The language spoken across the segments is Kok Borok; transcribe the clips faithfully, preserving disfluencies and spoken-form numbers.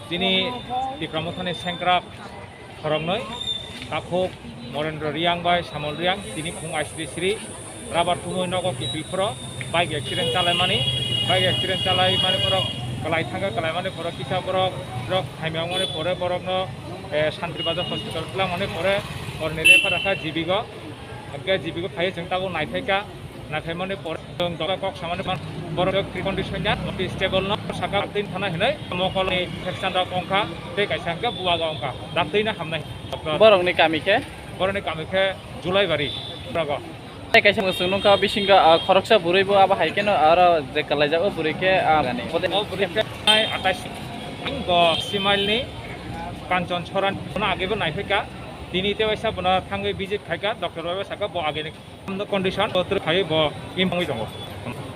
Chini Tipra Mothani sengkrak khoroknwi, takhuk Morendra Riang bai Samol Riang, tini phung aisri sri rubber thumwi nogo kiphil phoro bike accident chalaimani, bike accident chalaimani borok kwlai thangkha, kwlaimani borok kisa borok, borok hamya wngmani pore borokno, eh, Santri Bazar hospital twlangmani pore oroni refer rakha G B go, hwnkhe G B go phaiwi chwng tabuk naithaikha. Naithaimani pore chwng doktor kok samani man borok kri condition ya, mati stable no saka tin thana hinwi mokolni section rok ongkha, tei kaisa hwnkhe buwago ongkha, daktwino hamnai. Borokni kami khe? Borokni kami khe Julaibari, Brago. Tei kaisa mwswk nungkha bisingo, ah, khoroksa bwrwi bo abo hai kheno aro je kwlaijak o bwrwi khe, ah, O bwrwi khe atais bo Simailni Kanchon Soran, bono agebo naiphaikha, tini tei waisa bono thangwi visit khaikha, doctor bai saka bo ageni. Condition bo twrwk phaiwi bo imwngwi tongo.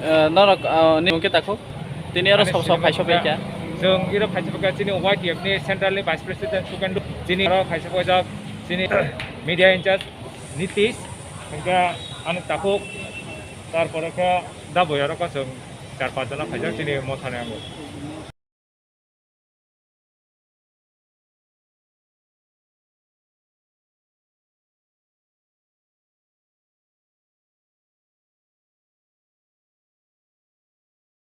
Eh, norok, eh, ni mungke takhuk? Tini aro ani sabo sabo sini phaiso mungke bai kha? Chwng iro phaiso bai kha chini Y T F ni central ni vice president Sukendu, chini aro phaiso bai jak chini media in charge Nitish, hwnkhe ani takhuk, tarpore khe da boyaro khe chwng char panch jona phaijak chini mothani ango.